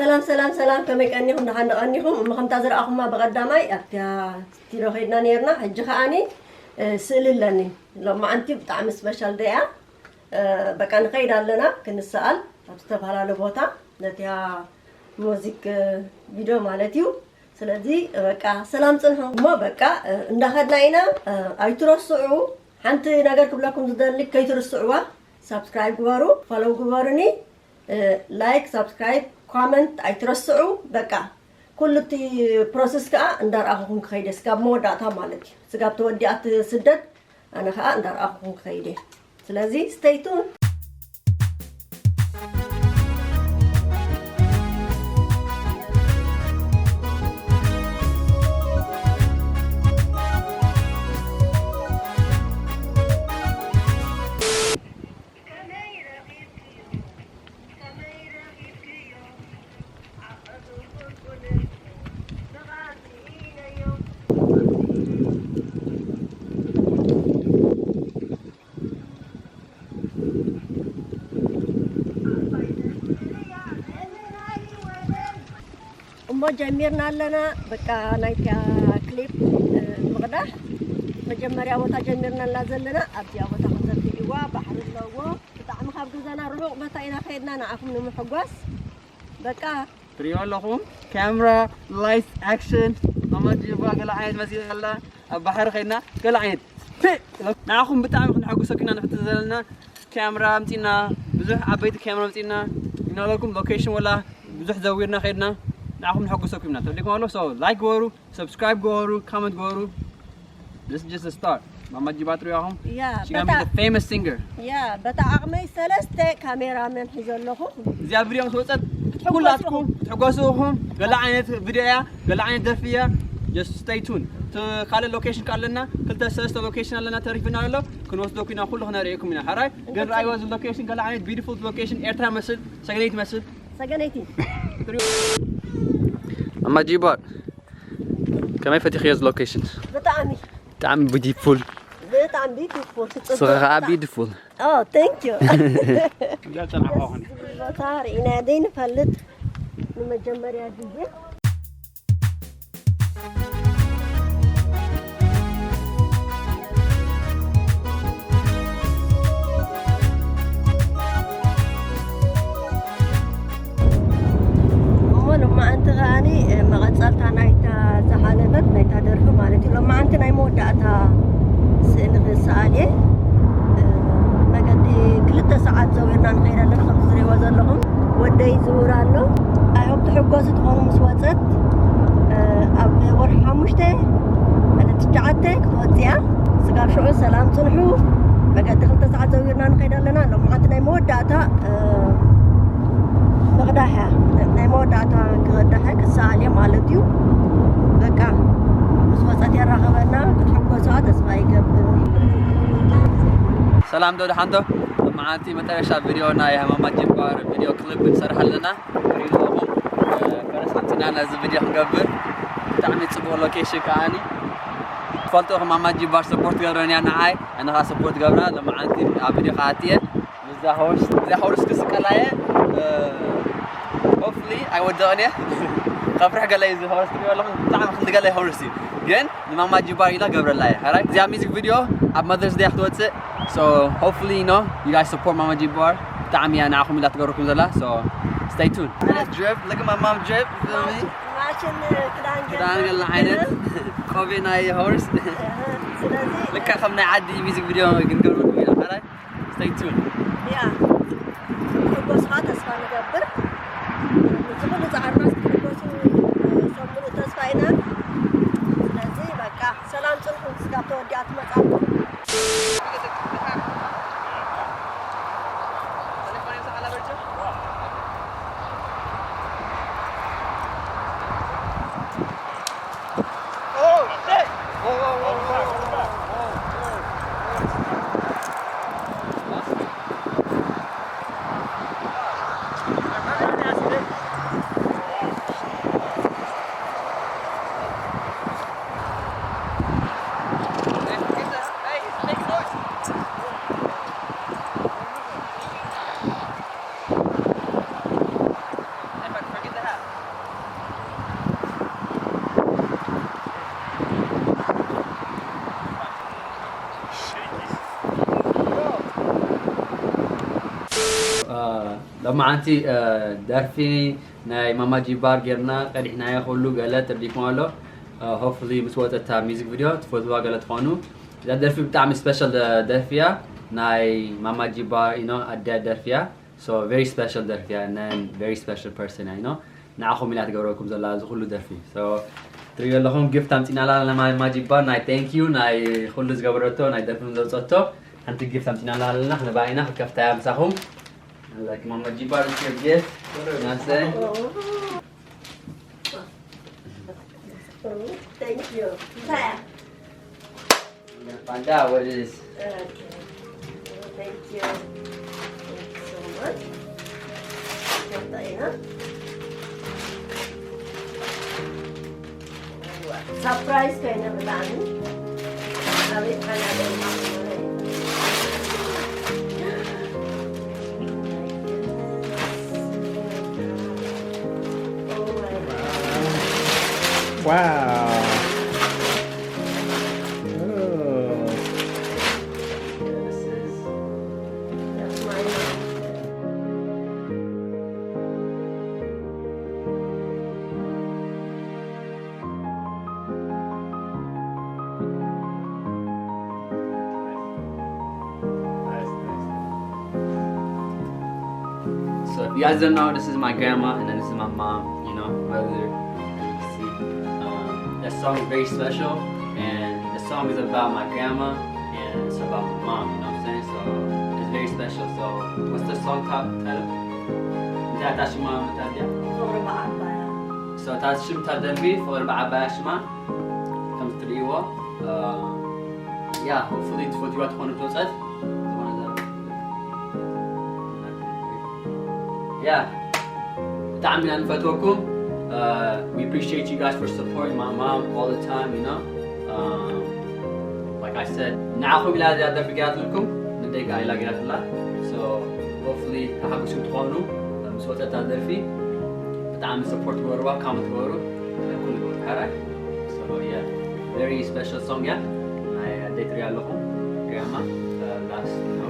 ሰላም ሰላም ሰላም፣ ከመይ ቀኒኹም? ደሓን ዶ ቀኒኹም? እሞ ከምታ ዝረኣኹማ ብቐዳማይ ኣብታ ስቱዲዮ ከይድና ነይርና። ሕጂ ከኣኒ፣ እ፣ ስእሊ ኣለኒ። ሎማዓንቲ ብጣዕሚ ስፔሻል ደይ እያ። እ፣ በቃ ንኸይድ ኣለና ክንሰኣል ኣብ ዝተፈላለየ ቦታ ነቲያ ሙዚክ፣ እ፣ ቪድዮ ማለት እዩ። ስለዚ በቃ ሰላም ጽንሑ። እሞ በቃ፣ እ፣ እንዳኸድና ኢና። እ፣ ኣይትረስዑ። ሓንቲ ነገር ክብለኩም ዝደሊ፣ ከይትርስዕዋ፣ ሳብስክራይብ ግበሩ፣ ፎሎው ግበሩኒ። እ፣ ላይክ፣ ሳብስክራይብ፣ ኮመንት ኣይትረስዑ። በቃ ኩሉ እቲ ፕሮሰስ ከኣ እንዳርኣኹኹም ክኸይድ እየ፣ ስጋብ መወዳእታ ማለት እዩ። ስጋብ ተወዲኣ እቲ ስደት ኣነ ከኣ እንዳርኣኹኹም ክኸይድ እየ። ስለዚ ስቴይ ቱን። እሞ ጀሚርና ኣለና። በቃ ናይታ ክሊፕ፣ እ፣ ምቕዳሕ መጀመርያ ቦታ ጀሚርና ኣላ ዘለና። ኣብዚኣ ቦታ ከም ዘትርእይዋ ባሕሪ ኣለዎ። ብጣዕሚ ካብ ገዛና ርሑቕ ቦታ ኢና ከይድና ንዓኹም ንምሕጓስ። በቃ ትሪኦ ኣለኹም። ካሜራ፣ ላይት፣ ኣክሽን፣ ማማ ጂባ ገለ ዓይነት መሲላ ኣላ። ኣብ ባሕሪ ከይድና ገለ ዓይነት፣ ፔ! ንዓኹም ብጣዕሚ ክንሕጉሰኩም ኢና ንፍትን ዘለና። ካሜራ ኣምጺና፣ ብዙሕ ዓበይቲ ካሜራ ኣምጺና። ይናለኩም ሎኬሽን ወላ ብዙሕ ዘዊርና ከይድና ንዓኹም ንሕጉሰኩም ኢና። ተደሊኩም ኣሎ። ሶ ላይክ ግበሩ፣ ሰብስክራይብ ግበሩ፣ ኮመንት ግበሩ። This is just a start. ማማ ጂባ ትሪኦ ኣለኹም። ያ፣ She gonna be በታ- the famous singer. ያ፣ በታ ዓቕመይ ሰለስተ ካሜራመን ሒዘ ኣለኹ። እዚኣ ቪድዮ ምስ ወጸት ክትሕጎሱ ኩላትኩም ኢኹም። ክትሕጎሱ ኢኹም። ገለ ዓይነት ቪድዮ እያ፣ ገለ ዓይነት ደርፊ እያ። Just stay tuned. እቲ ካልእ ሎኬሽን ከ ኣለና፣ ክልተ ሰለስተ ሎኬሽን ኣለና ተሪፍና ኣሎ። ክንወስደኩም ኢና፣ ኩሉ ክነርእየኩም ኢና። ሕራይ ግን ርኣይዎ፣ እዚ ሎኬሽን ገለ ዓይነት ቢዩቲፉል ሎኬሽን፣ ኤርትራ መስል፣ ሰገነይቲ መስል። ሰገነይቲ። ማማ ጂባ፣ ከመይ ፈቲኽዮ እዚ ሎኬሽን? ብጣዕሚ። ብጣዕሚ ቢዩቲፉል። ብጣዕሚ ቢዩቲፉል። ንስኺ ከዓ ቢዩቲፉል። ኦ፣ ታንክ ዩ። እዛ ጨናዋ ኾነ። ቦታ ርኢና ዘይንፈልጥ ንመጀመርያ ግዜ። እሞ ሎማዓንቲ ከኣኒ፣ እ፣ መቐጸልታ ናይታ ዝሓለፈት ናይታ ደርፊ ማለት እዩ። ሎማዓንቲ ናይ መወዳእታ ስእሊ ክሰኣል እየ። እ፣ መገዲ ክልተ ሰዓት ዘዊርና ንኸይድ ኣለና፣ ከም ትሪእዎ ዘለኹም ወደይ ይዝውር ኣሎ። ኣይ ሆፕ ትሕጎሱ ትኾኑ ምስ ወጸት፣ እ፣ ኣብ ወርሒ ሓሙሽተ፣ ማለት ትሽዓተ ክትወጽእ እያ። ስጋብ ሽዑ ሰላም ጽንሑ። መገዲ ክልተ ሰዓት ዘዊርና ንኸይድ ኣለና። ሎማዓንቲ ናይ መወዳእታ፣ እ፣ ምቕዳሕ እያ። ናይ መወዳእታ ክቕዳሕ እያ፣ ክሰኣል እየ ማለት እዩ። በቃ ምስ ወጸት የራኸበና፣ ክትሕጎሱ ተስፋ ይገብር። ሰላም ዶ፣ ደሓን ዶ? ሎማዓንቲ መጠረሻ ቪድዮ ናይ ማማ ጂባር ቪድዮ ክሊፕ ንሰርሕ ኣለና። ሪኢኹም፣ እ፣ ፈረስ ሓቲና ነዚ ቪድዮ ክንገብር። ብጣዕሚ ጽቡቕ ሎኬሽን ከኣኒ። ትፈልጡ፣ ከም ማማ ጂባር ሰፖርት ገብረን እያ ንዓይ፣ ኣነ ኸኣ ሰፖርት ገብራ። ሎማዓንቲ ኣብ ቪድዮ ከኣትየ ምስዛ ሆርስ፣ እዛ ሆርስ ክስቀላ እየ። እ፣ ሆፕፉሊ ኣይወድቕን እየ። ከፍርሕ ገለ እዩ እዚ ሆርስ ትሪኦ ኣለኹም። ብጣዕሚ ክንዲ ገለ ሆርስ እዩ። ግን ንማማ ጂባር ኢላ ገብረላ እየ። ሕራይ፣ እዚኣ ሚዚክ ቪድዮ ኣብ ማዘርስ ደይ ክትወጽእ። So hopefully, you know, you guys support ማማ ጂባር። ብጣዕሚ እያ ንዓኹም ኢላ ትገብረኩም ዘላ። So stay tuned. Drip, look at my mom drip, you feel me? ማችን ክዳን ክዳን ገለ ዓይነት፣ ቆቢዕ ናይ ሆርስ። ስለዚ ልክዕ ከም ናይ ዓዲ ሚዚክ ቪድዮ ክንገብረኩም ኢና። ሕራይ፣ stay tuned. ያ፣ ክትሕጎሱ ከዓ ተስፋ ንገብር። እዚ ኩሉ ጻዕርና ክትሕጎሱ ሰሙኑ ተስፋ ኢና። ስለዚ በቃ ሰላም ጽንሑ፣ ስጋብ ተወዲኣ ትመጻኩም። መዓንቲ ደርፊ ናይ ማማ ጂባር ጌርና ቀዲሕናዮ፣ ኩሉ ገለ ተርዲኩም ኣሎ። Hopefully ምስ ወፀት እታ ሚዚክ ቪድዮ ትፈትዋ ገለ ትኾኑ። እዛ ደርፊ ብጣዕሚ ስፔሻል ደርፊ እያ። ናይ ማማ ጂባር ኢኖ ኣደ ደርፊ እያ። So very special ደርፊ እያ። And very special person እያ ኢኖ። ንዓኹም ኢላ ትገብረኩም ዘላ እዚ ኩሉ ደርፊ። So ትሪኦ ኣለኹም፣ ጊፍት ኣምፂናላ ለማማ ጂባር ናይ thank you ናይ ኩሉ ዝገበረቶ ናይ ደርፊ ዘውፀቶ ሓንቲ ጊፍት ኣምፂናላ ኣለና። ክንባ ኢና ክከፍታያ ምሳኹም። Like ማማ ጂባር is your gift. You know what I'm saying? Thank you. Taya. We're gonna find out what it is. Okay. Thank you. Thank you so much. Taya. Surprise kayo na ba? Sabi pa natin. Oh my God. Wow. Oh. This is That's my mom. So if you guys don't know, this is my grandma and then this is my mom, you know, whether you see. Um, that song is very special and the song is about my grandma and it's about my mom, you know what I'm saying? So it's very special. So what's the song top title? Is that Tashima Matadia? Sobra ba ang baya? So Tashim Tadembi, Flor Ba'abaya Shima. Comes to the Iwo. Uh, yeah, hopefully it's what you want to know. Yeah. ብጣዕሚ ኢና ንፈትወኩም. Uh, we appreciate you guys for supporting my mom all the time, you know. Um, like I said, ንዓኹም ኢላ እዚኣ ደርፊ ገይራትልኩም፣ ንደይ ከዓ ኢላ ገይራትላ። So hopefully ተሓጉስኩም ትኾኑ። ምስ ወፀታ ደርፊ ብጣዕሚ ሰፖርት ትገብርዋ፣ ካም ትገብሩ፣ ኩሉ ትገብሩ ሓራይ። So yeah, very special song እያ። ናይ ኣደይ ትሪኣ ኣለኹም፣ grandma, uh, last, you know.